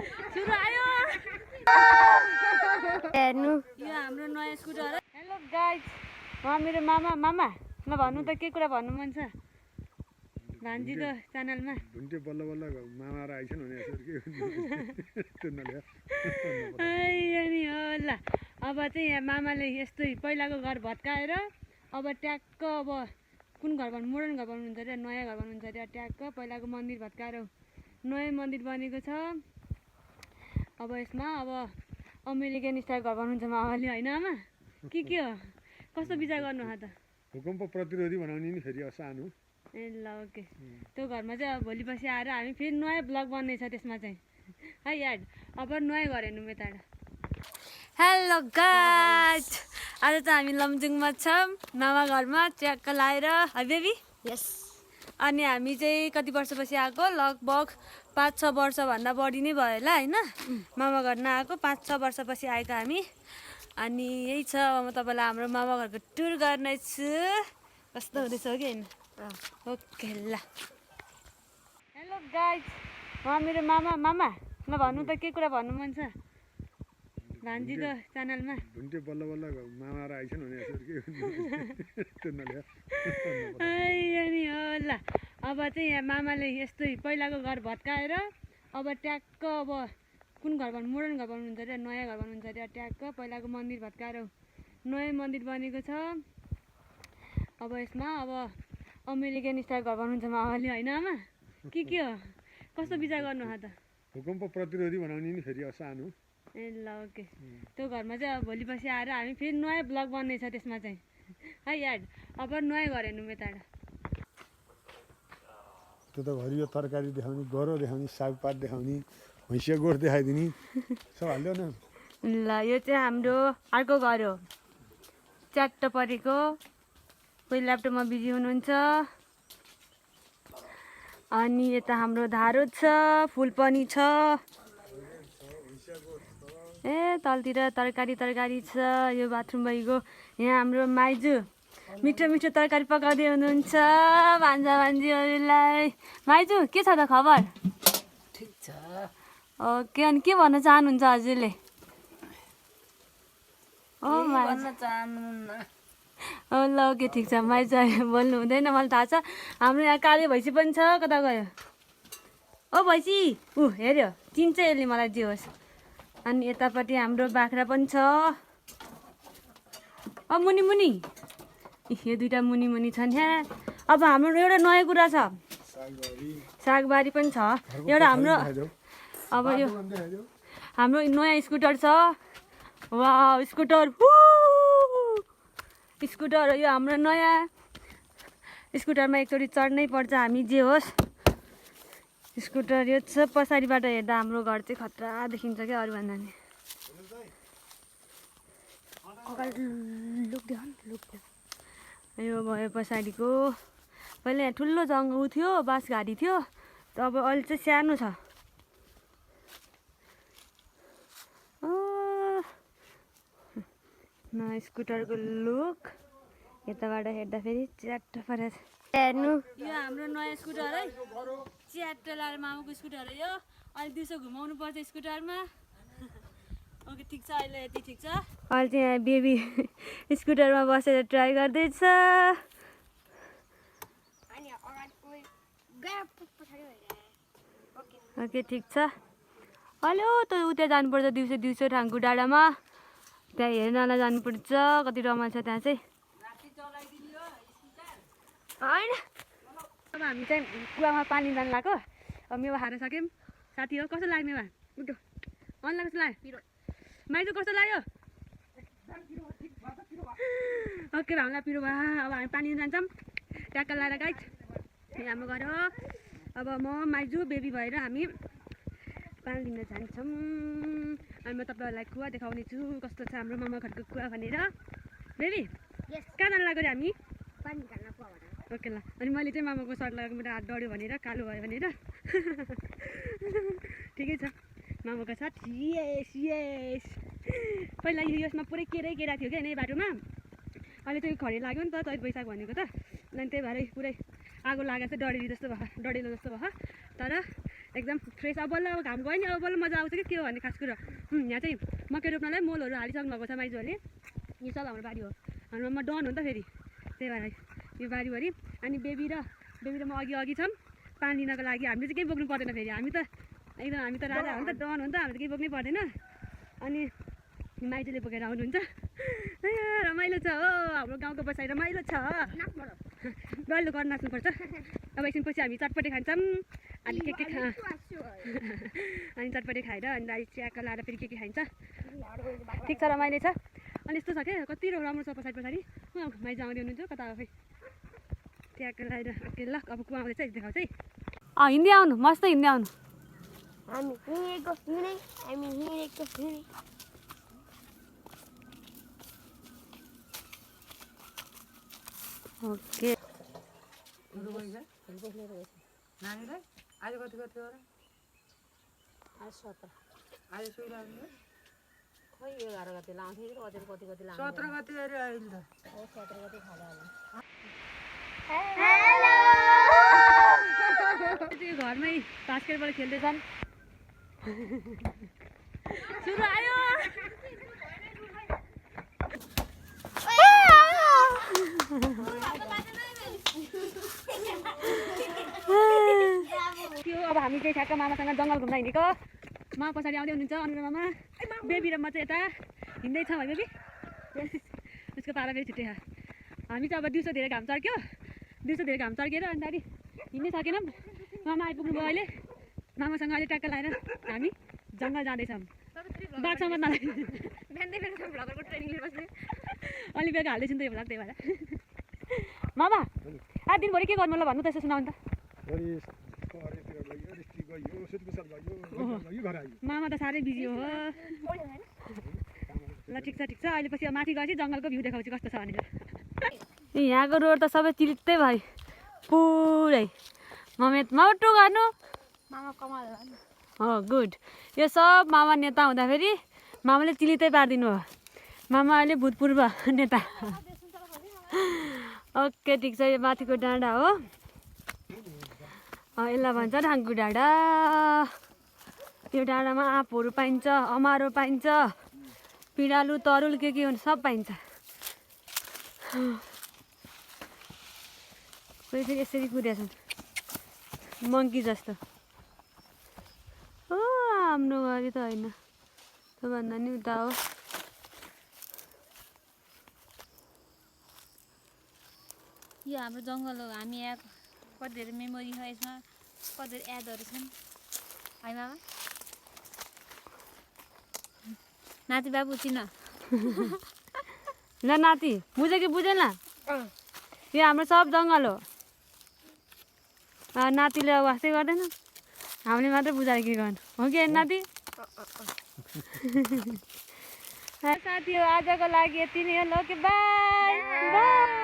सुरु आयो हेर्नु यो हाम्रो नयाँ स्कुटर। हेलो गाइज, उहाँ मेरो मामा मामा ल भन्नु त के कुरा भन्नु मन छ भान्जीको च्यानलमा। ढुन्टे बल्ल बल्ल मामा आइछन् भने नि हो ल। अब चाहिँ यहाँ मामाले यस्तै पहिलाको घर भत्काएर अब ट्याक्क अब कुन घर भन्नु मोडर्न घर बनाउनुहुन्छ अरे, नयाँ घर बनाउनुहुन्छ अरे। ट्याक्क पहिलाको मन्दिर भत्काएर नयाँ मन्दिर बनेको छ। अब यसमा अब अमेरिकन स्टाइल घर बनाउनुहुन्छ मामाले होइन आमा? के हो कस्तो विचार गर्नु त? भूकम्प प्रतिरोधी बनाउने नि फेरि सानो। ए ल ओके। त्यो घरमा चाहिँ अब भोलि पछि आएर हामी फेरि नयाँ ब्लग बन्नेछ त्यसमा चाहिँ है यार। अब नयाँ घर हेर्नु यताबाट। हेलो गाइज, आज त हामी लमजुङमा छौँ मामा घरमा च्याक्क लाएर है बेबी। यस। अनि हामी चाहिँ कति वर्षपछि आएको, लगभग 5-6 वर्षभन्दा बढी नै भयो होला होइन मामा घर नआएको। 5-6 वर्षपछि आएको हामी। अनि यही छ, अब म तपाईँलाई हाम्रो मामा घरको टुर गर्नेछु। कस्तो हुँदैछ हो कि होइन? ओके ल। हेलो गाइज, उहाँ मेरो मामा मामा ल भन्नु त के कुरा भन्नु मन छ भान्जीको च्यानलमा। ढुन्टे बल्ल बल्ल मामा आइछन् भने नि हो ल। अब चाहिँ यहाँ मामाले यस्तै पहिलाको घर भत्काएर अब ट्याक्क अब कुन घर भन्नु मोडर्न घर बनाउनुहुन्छ अरे, नयाँ घर बनाउनुहुन्छ अरे। ट्याक्क पहिलाको मन्दिर भत्काएर नयाँ मन्दिर बनेको छ। अब यसमा अब अमेरिकन स्टाइल घर बनाउनुहुन्छ मामाले होइन आमा? के हो कस्तो विचार गर्नु त? भूकम्प प्रतिरोधी बनाउने नि फेरि सानो। ए ल ओके। त्यो घरमा चाहिँ अब भोलि पछि आएर हामी फेरि नयाँ ब्लग बन्नेछ त्यसमा चाहिँ है यार। अब नयाँ घर हेर्नु यताबाट। त्यो त हरियो तरकारी देखाउने, गरो देखाउने, सागपात देखाउने, भैँसिया गोठ देखाइदिने सब हाल्यो न। ल यो चाहिँ हाम्रो अर्को घर हो, च्याट्ट परेको। कोही ल्यापटपमा बिजी हुनुहुन्छ। अनि यता हाम्रो धारो छ, फुल पनि छ। ए तलतिर तरकारी छ। यो बाथरुम भइगयो। यहाँ हाम्रो माइजू मिठो मिठो तरकारी पकाउँदै हुनुहुन्छ भान्जा भान्जीहरूलाई। माइजू के छ त खबर? ठिक छ। ओके। अनि के भन्न चाहनुहुन्छ हजुरले? भन्न चाहनुहुन्न। ल ओके ठिक छ। माइजू बोल्नु हुँदैन, मलाई थाहा छ। हाम्रो यहाँ काले भैँसी पनि छ, कता गयो? ओ भैँसी ऊ हेऱ्यो, चिन्छ यसले मलाई जे होस्। अनि यतापट्टि हाम्रो बाख्रा पनि छ। मुनि मुनि यो दुइटा मुनि मुनि छन् यहाँ। अब हाम्रो एउटा नयाँ कुरा छ, सागबारी पनि छ एउटा हाम्रो। अब यो हाम्रो नयाँ स्कुटर छ। वाह स्कुटर स्कुटर यो हाम्रो नयाँ स्कुटरमा एकचोटि चढ्नै पर्छ हामी जे होस्। स्कुटर यो छ। पछाडिबाट हेर्दा हाम्रो घर चाहिँ खतरा देखिन्छ क्या अरूभन्दा नि। यो भयो पछाडिको। पहिला यहाँ ठुलो जङ्गल थियो, बाँसघारी थियो, त अब अहिले चाहिँ सानो छ। न स्कुटरको लुक यताबाट हेर्दा फेरि च्याट्ट परेछ। हेर्नु यो हाम्रो नयाँ स्कुटर है, च्याट्ट लाएर मामाको स्कुटर हो यो। अहिले दिउँसो घुमाउनु पर्छ स्कुटरमा। ओके ठिक छ, अहिले यति ठिक छ। अहिले चाहिँ यहाँ बेबी स्कुटरमा बसेर ट्राई गर्दैछ। ओके ठिक छ। हेलो त उता जानुपर्छ दिउँसो ठाङ्कु डाँडामा, त्यहाँ हेर्नलाई जानुपर्छ। कति रमाइलो छ त्यहाँ चाहिँ होइन। अब हामी चाहिँ कुवामा पानी जानु लाग्यो। अब मेवा खान सक्यौँ साथी हो। कस्तो लाग्यो मेवा? उठ्यो अनलाई कस्तो लाग्यो? माइजू कस्तो लाग्यो? ओके हामीलाई पिरो भयो। अब हामी पानी जान्छौँ ट्याक्क लाएर गाइज। हाम्रो घर हो। अब म माइजू बेबी भएर हामी पानी लिन जान्छौँ। अनि म तपाईँहरूलाई कुवा देखाउने छु कस्तो छ हाम्रो मामा घरको कुवा भनेर। बेबी कहाँ जानु लाग्यो हामी? ओके ल। अनि मैले चाहिँ मामाको सर्ट लगाएको मेरो हात डढ्यो भनेर, कालो भयो भनेर। ठिकै छ। मामाको साथ यस पहिला यसमा पुरै केरा थियो क्या यही बाटोमा। अहिले चाहिँ खरी लाग्यो नि त चैत वैशाख भनेको त। अनि त्यही भएर पुरै आगो लागेको चाहिँ डढेलो जस्तो भयो। तर एकदम फ्रेस। अब बल्ल अब घाम गयो नि, अब बल्ल मजा आउँछ कि के हो भन्ने खास कुरो। यहाँ चाहिँ मकै रोप्नलाई मोलहरू हालिसक्नु भएको छ माइजूहरूले। यो सब हाम्रो बारी हो, हाम्रोमा डन हो नि त फेरि, त्यही भएर यो बारीभरि। अनि बेबी र म अघि छौँ पानी लिनको लागि। हामीले चाहिँ केही बोक्नु पर्दैन फेरि, हामी त राजा हो नि त, डन हो नि त, हामीले केही बोक्नै पर्दैन। अनि माइजूले बोकेर आउनुहुन्छ। रमाइलो छ हो हाम्रो गाउँको बसाइ, रमाइलो छ। डल्लो गर्न नाच्नुपर्छ। अब एकछिनपछि हामी चटपटे खान्छौँ। अनि के अनि चटपटे खाएर अनि दाइ चियाको लाएर फेरि के खाइन्छ। ठिक छ, रमाइलो छ। अनि यस्तो छ क्या, कति राम्रो छ पछाडि माइजू आउँदै हुनुहुन्छ कता हो खै। चियाको लाएर ल अब कुवा आउँदैछ देखाउँछ है। हिँड्दै आउनु, मस्त हिँड्दै आउनु। ओके नानीलाई आज कति हो र? आज 17 आज सुइराख्नु खै 11 गते लाउँथ्यो कि अझै कति लाउँथ्यो 17 गते अरे अहिले त 17 गते खाले होला। घरमै बास्केटबल खेल्दैछन्। सुरु आयो। त्यो अब हामी चाहिँ ठ्याक्क मामासँग जङ्गल घुम्न हिँडेको। मामा पछाडि आउँदै हुनुहुन्छ, अनुरा मामा, बेबी र म चाहिँ यता हिँड्दैछौँ है बेबी। उसको पारा फेरि छुट्टै छ। हामी चाहिँ अब दिउँसो धेरै घाम चर्क्यो, अनि त्यहाँदेखि हिँड्नै सकेनौँ। मामा आइपुग्नु भयो अहिले। मामासँग अहिले ट्याक्क लगाएर हामी जङ्गल जाँदैछौँ। बाटोसम्म नलाग्यो, अलि बेलुका हाल्दैछु नि त यो भ्लग, त्यही भएर। मामा आज दिनभरि के गर्नु ल भन्नु त, यसो सुनाउनु त। मामा त साह्रै बिजी हो। ल ठिक छ। अहिले पछि माथि गएपछि जङ्गलको भ्यू देखाउँछु कस्तो छ भनेर। यहाँको रोड त सबै चिलित्तै भयो पुरै। मटु गर्नु हो, गुड। यो सब मामा नेता हुँदाखेरि मामाले चिलित्तै पारिदिनु हो। मामा अहिले भूतपूर्व नेता। ओके ठिक छ, यो माथिको डाँडा हो, यसलाई भन्छ ढाङ्गु डाँडा। यो डाँडामा आँपहरू पाइन्छ, अमारो पाइन्छ, पिँडालु तरुल के हुन्छ सब पाइन्छ। कोही फेरि यसरी कुदेका छन् मङ्की जस्तो। हो हाम्रो गरी त होइन, त्योभन्दा नि उता हो। यो हाम्रो जङ्गल हो, हामी यहाँ कति धेरै मेमोरी छ यसमा, कति धेरै यादहरू छन् है मामा। नाति बाबु चिन ल नाति, बुझ्यो कि बुझेन? यो हाम्रो सब जङ्गल हो। नातिले वास्तै गर्दैन, हामीले मात्रै बुझाएर के गर्नु हो कि नाति। साथी हो, आजको लागि यति नै हो। ल, ओके बाई बाई।